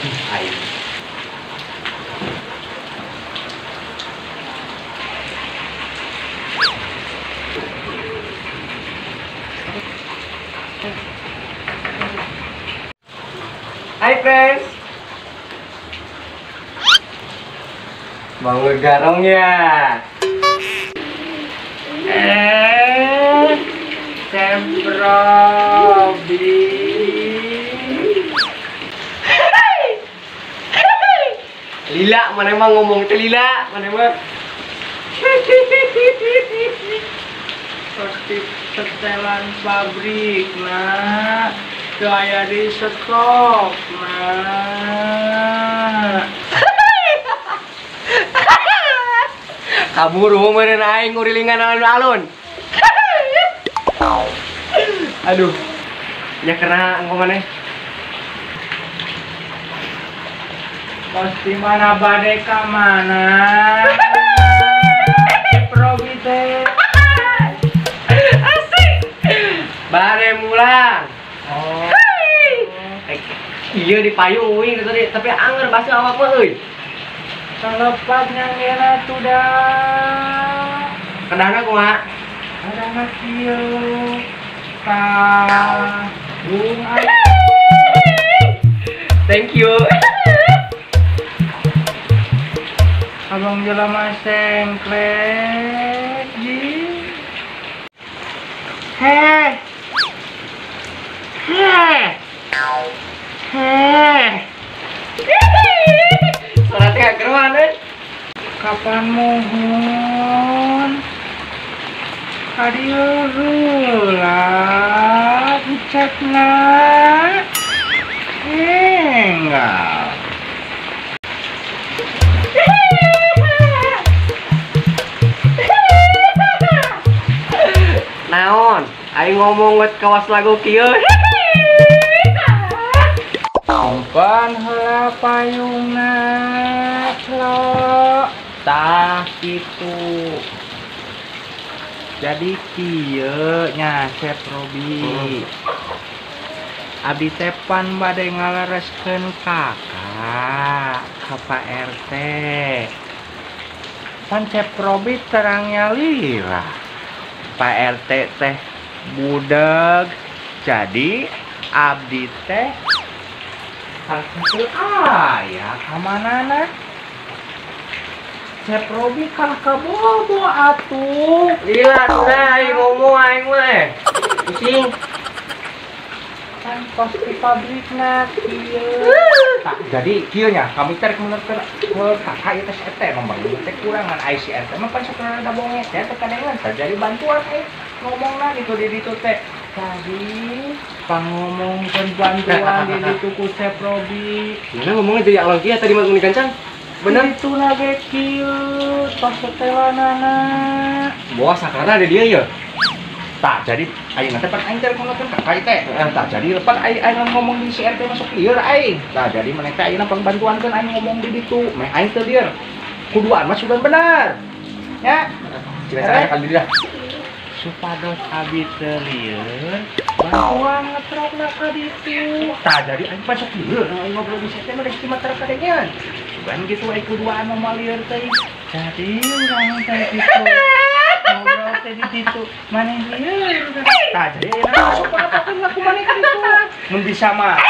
Aing. Hai friends. Mau ngegarong ya? Chef Robi. Lila, mana emang ngomong teh lila, mana emang. Pasti setelan pabrik nah, gaya di stok nah. Kabur meureun aing ngurilingan alun-alun. Aduh. Ya kena engko maneh. Pasti mana bade ka mana? Robi teh. Asik. Bade mulang. Oh. Iya di payung uing tadi, tapi anger basah awak mah euy. Salepat nyangena tuh dah. Kedahna kumaha? Kedahna kieu. Tah. Bung. Thank you. Abang jelema sengklek ji. Heh. Heh. Heh. Suara teh geruan euy. Kapan mohon? Kadieu heula ucapna. Enggak. Naon? Aing ngomong wet kawas lagu kieu. Simpan heula payungna lo tah kitu. Jadi kieu nya Chef Robi. Abi teh pan bade ngalereskeun kakak ka Pak RT. Pan Chef Robi terangnya lila. Pak RT teh budeg. Jadi abdi teh hasil aya kamanana. Chef Robi kalah kabobo atuh. Lila tuh dah aing ngomong aing mah. Pusing. Kan pasti pabrikna kieu. Tah, jadi kieu nya kami teh rek menerkeun kakak ieu teh RT nomor teh kurangan ai si RT mah pan sok rada bonge teh teh kadengan tah jadi bantuan euy ngomongna gitu di ditu teh. Tadi pangomongkeun bantuan di ditu ku Chef Robi. Mana ngomongnya jadi alon kieu tadi mah meni gancang. Bener itu lagi kieu tos setelanana. Bawa sakarna ada dia ya. Tah jadi ayeuna teh pan aing teh ngomongkeun kakak teh. Tah jadi lepan aing ngomong di si RT masuk lieur aing. Tah jadi maneh teh ayeuna pangbantuankeun aing ngomong di ditu. Meh aing teu lieur. Kuduan mah sudah benar. Ya. Cina saya kali dah. Supados abi teu lieur, bantuan ngetrokna ka ditu. Tah jadi aing masuk lieur aing ngobrol di si RT mah geus mah teu kadengean. Sugan kitu aing kuduan mah lieur teh. Jadi urang teh kitu. Ngobrol teh di ditu maneh lieur. Tah jadi ayeuna masuk pangapakeun laku maneh ka ditu. Mun bisa mah.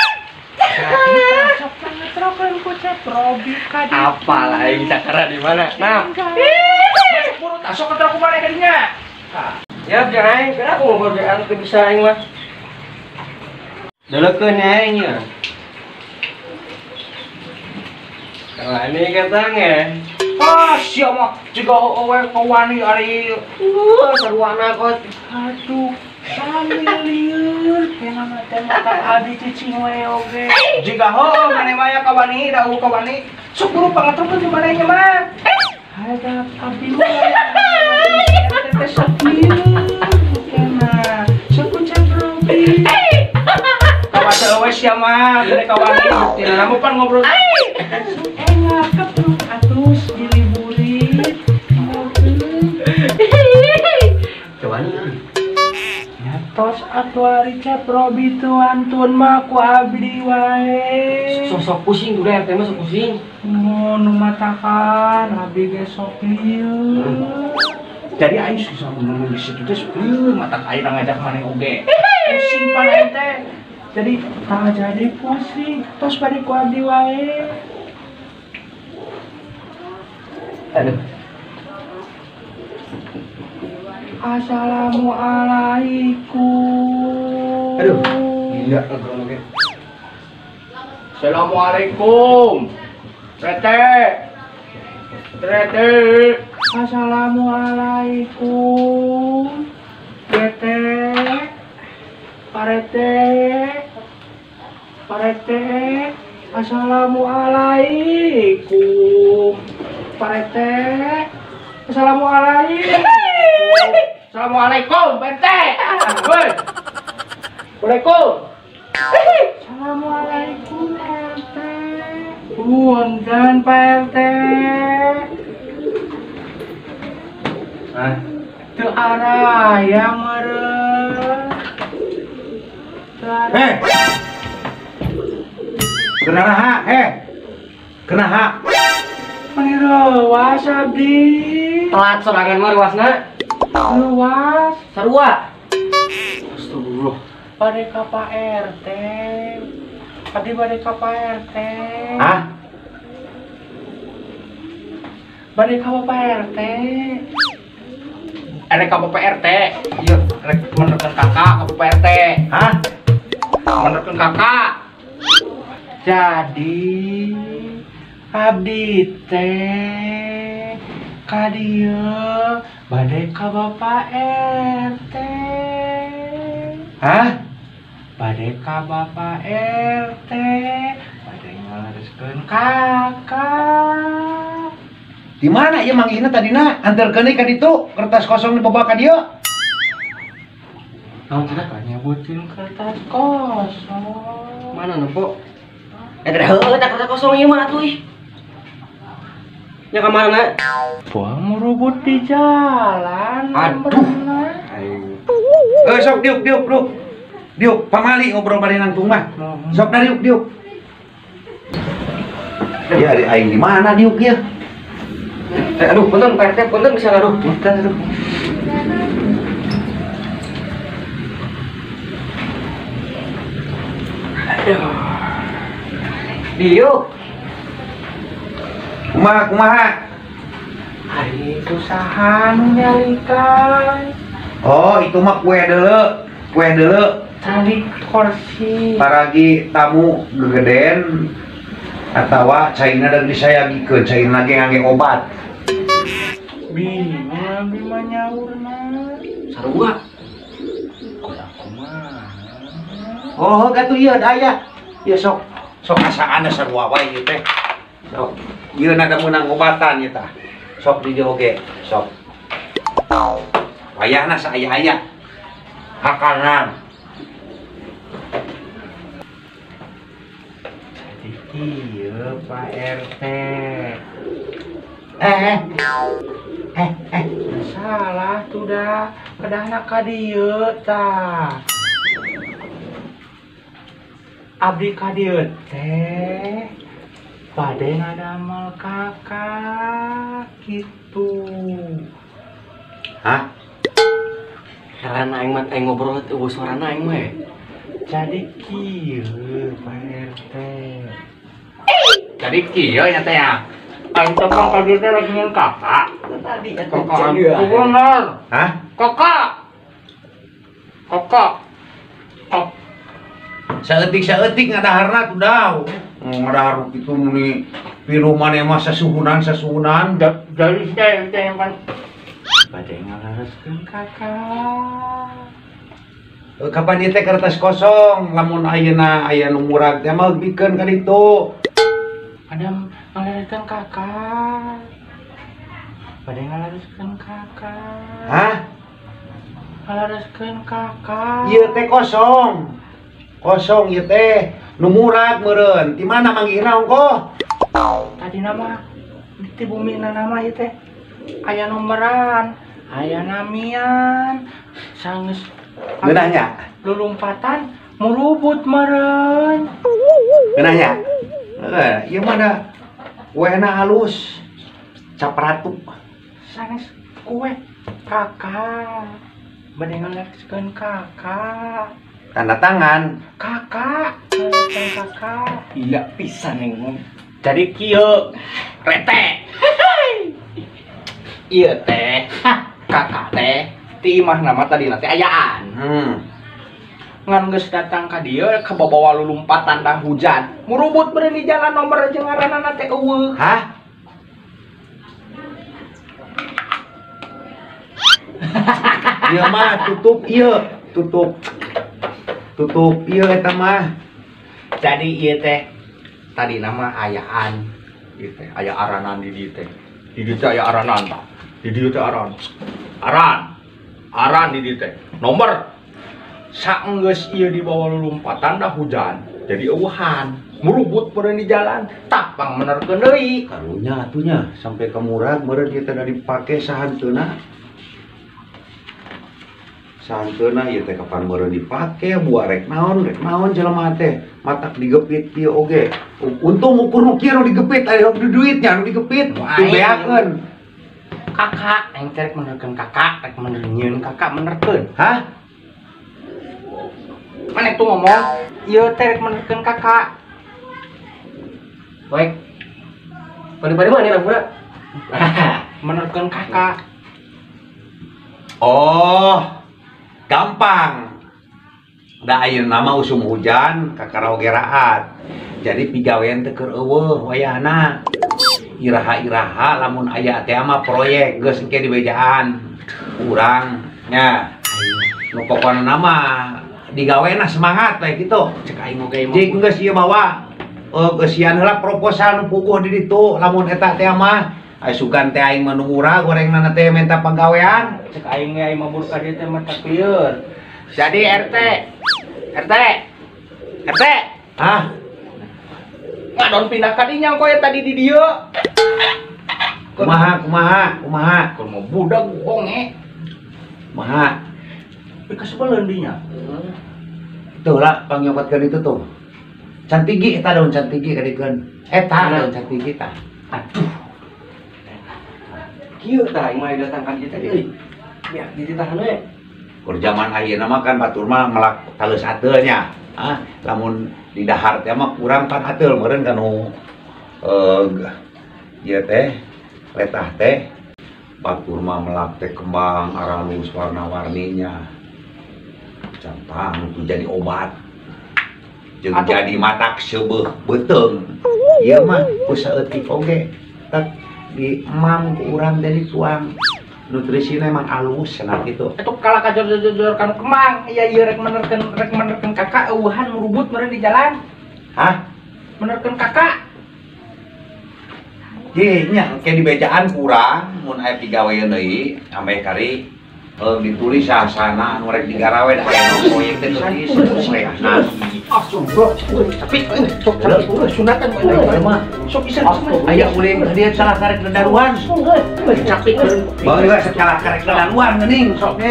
Jadi tah sok pangetrokeun ku Chef Robi ka ditu. Apal aing sakara di mana? Nah. Masuk buru tah sok ngetrok ku maneh ka dinya. Tah. Ya, jangan aing, kenapa ngobrol jeung anu teu bisa aing mah. Delekeun aing nya. Kalau ini katanya. Ah, sia mah jiga heueuh kawani ari saruana kot. Aduh, sami lieur kena mah teh mata abi cicing we oge. Jiga heueuh maneh mah ya kawani, da eueuh kawani. Sok buru pangatrokeun di maneh nya mah. Hadap abi mah. Teh sok lieur kena. Sok ku Chef Robi. Kawas eueuh sia mah, gede kawani. Tina namu pan ngobrol. Enggak kepruk atus diliburin. Kawani. Nyatos Atuh ari Cep Robi teu antun mah ku abdi wae. Sosok pusing tuh RT mah sok pusing. Nu matakan abdi ge sok lieur. Jadi aing susah ngomong di situ teh sok lieur matak aing ngajak maneh oge. Pusing pan aing teh. Jadi tah jadi pusing tos bade ku abdi wae. Aduh. Assalamualaikum. Aduh, gila ngobrol oge. Assalamualaikum. Rete. Rete. Assalamualaikum. Rete. Parete. Parete. Assalamualaikum. Parete. Assalamualaikum. Assalamualaikum, Pak RT. Woi. Assalamualaikum. Assalamualaikum, RT. Punten, Pak RT. Hah? Teu araya meureun. Heh. Kunaha, heh. Kunaha? Meni reuas abdi. Telat sorangan mah reuasna. Luas sarua. Astagfirullah. Bade ka Pak RT. Abdi bade ka Pak RT. Hah? Bade ka Bapak RT. Erek ka Bapak RT. Ieu rek menerkeun kakak ka Bapak RT. Hah? Menerkeun kakak. Jadi abdi teh ka dieu bade ka Bapak RT. Hah? Bade ka Bapak RT, bade ngalereskeun kakak. Di mana ieu manggihna tadina? Anterkeun ka ditu, kertas kosong dibawa ka dieu. Naon cenah? Nyebutin kertas kosong. Mana nempo? Heueuh tah kertas kosong ieu mah atuh ih. Nya ka mana? Buang merubut di jalan. Aduh. Sok diuk diuk diuk. Diuk pamali ngobrol bari nangtung mah. Sok da diuk diuk. Ya ari aing di mana diuk ieu? Aduh, punten Pak RT, punten bisa ngaruh. Punten aduh. Aduh. Diuk. Kumaha kumaha? Ari susahan nyalikan. Oh, itu mah kue deuleu, kue deuleu. Calik kursi. Paragi tamu gegeden atawa caina deuk disayagikeun, caina ge ngangge obat. Bingung abdi mah nyaurna. Sarua. Kumaha kumaha. Oh, gatuh ieu aya. Ieu sok sok asaana sarua wae ieu teh. Sok. Ieu na meunang obatan ieu tah. Sok di dieu oge, sok. Wayahna saaya-aya. Hakanan. Jadi kieu Pak RT. Salah tuh dah. Kedahna ka dieu tah. Abdi ka dieu teh bade ngadamel kakak gitu. Hah? Heran aing mah aing ngobrol teh eueuh suarana aing mah. Jadi kieu Pak RT. Jadi kieu nya teh ya. Aing teh kan ka dieu teh lagi nyeun kakak. Tadi kakak. Bener. Hah? Kakak. Kakak. Oh. Saeutik-saeutik ngadaharna tuh daw. Ngadahar kitu muni pilu maneh mah sasuhunan-sasuhunan. Jadi teh teh pan bade ngalereskeun kakak. Kapan ieu teh kertas kosong, lamun ayeuna aya nu murag teh mah bikeun ka ditu. Ada ngalereskeun kakak. Bade ngalereskeun kakak. Hah? Ngalereskeun kakak. Ieu teh kosong. Kosong ieu teh nu murag meureun. Di mana manggihna ongkoh? Tadi nama di bumi nama ieu teh aya nomeran, aya namian, sanggeus Ngeunahnya lulumpatan murubut meureun. Ngeunahnya. Heeh, ieu mah da kuehna halus. Capratu. Sanes kue kakak. Bade ngalekskeun kakak. Tanda tangan kakak. Kakak. Iya pisan yang jadi kieu rete. Ieu teh kakak teh ti imah nama tadi nanti ayaan. Ngan geus datang ka dieu kabawa lulumpatan dah hujan. Murubut beureun di jalan nomor jeung ngaranna teh eueuh. Hah? Ieu mah tutup ieu, tutup. Tutup ieu eta mah. Jadi ieu teh tadi nama ayaan ieu teh aya aranan di dieu teh. Di dieu teh aya aranan tah. Di dieu teh aran. Aran. Aran di dieu teh. Nomor saenggeus ieu dibawa lulumpatan dah hujan. Jadi eueuhan, murubut meureun di jalan, tah pangmenerkeun deui. Karunya atuh nya sampai ka murag meureun ieu teh da dipake sahanteuna. Sahanteuna ieu teh kapan meureun dipake buah rek naon jelema teh matak digepit ieu oge. Untung ukur nu kieu nu digepit aya duitnya nu digepit dibeakeun. Kakak aing teh rek menerkeun kakak, rek menernyieun kakak menerkeun. Hah? Mana tuh ngomong? Ieu teh rek menerkeun kakak. Baik. Bari-bari mana lampuna? Menerkeun kakak. Oh. Gampang. Da ayeuna mah usum hujan kakara oge raat. Jadi pigawean teh keur eueuh wayahna. Iraha-iraha lamun aya teh mah proyek geus engke dibejaan urang nya. Nu pokona mah digawena semangat we kitu. Cek aing oge mah. Jig geus ieu bawa geusian heula proposal nu puguh di ditu lamun eta teh mah. Ai sugan teh aing mah nu murah gorengna teh minta pagawean. Cek aing ge aing mah bur ka dieu teh mah taklieur. Jadi RT. RT. RT. Hah? Ngadon pindah ka dinya koe tadi di dieu. Kumaha kumaha kumaha? Keur mau budak bonge. Kumaha? Kasebeleun dinya. Tuh lah pangyokotkeun itu tuh. Cantigi eta daun cantigi kadikeun. Eta daun cantigi tah. Aduh. Kieu tah aing mah datang ka dieu teh euy. Biar dititahan we. Kur zaman ayeuna mah kan batur mah melak taleus ateul nya. Ah, lamun di dahar teh mah kurang pan ateul meureun kanu ieu teh letah teh batur mah melak teh kembang aralus warna-warninya. Cantang tuh jadi obat. Jeung jadi matak seubeuh beuteung. Ieu mah ku saeutik oge tak di emam ku urang jadi tuang. Nutrisinya emang alus cenah kitu. Eta kalah ka jor-jor kanu kemang. Iya ieu rek menerkeun kakak eueuhan murubut meureun di jalan. Hah? Menerkeun kakak. Ye nya engke dibejaan kurang mun aya pigawean deui ameh kari ditulis sasana anu rek digarawe da aya proyek teh geus proyekna. Tapi sok sunatan mah sok bisa aya ulin dia salah karek daruan. Capek bae salah karek daruan geuning sok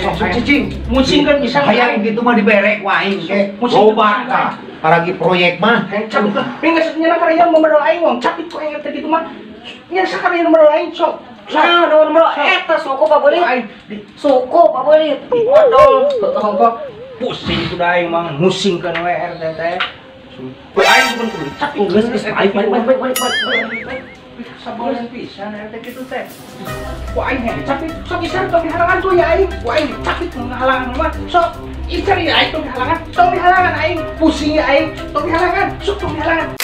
sok cicing. Musing kan bisa hayang kitu mah diberek wae aing ge. Loba tah paragi proyek mah. Capek geus nya karya modal aing wong capek ku aing teh kitu mah. Nya sakarya modal aing sok. Nah, nomor eta soko Pak Bolit. Soko Pak Bolit. Waduh, soko pusing sudah aing mah musing kan we RT teh. Aing bukan kudu capek geus geus balik balik balik balik. Saboleun pisan RT kitu teh. Ku aing heh capek sok iser tong dihalangan tuh ya aing. Ku aing capek menghalangan mah. Sok iser ya aing tong dihalangan aing. Pusing ya aing tong dihalangan. Sok tong dihalangan.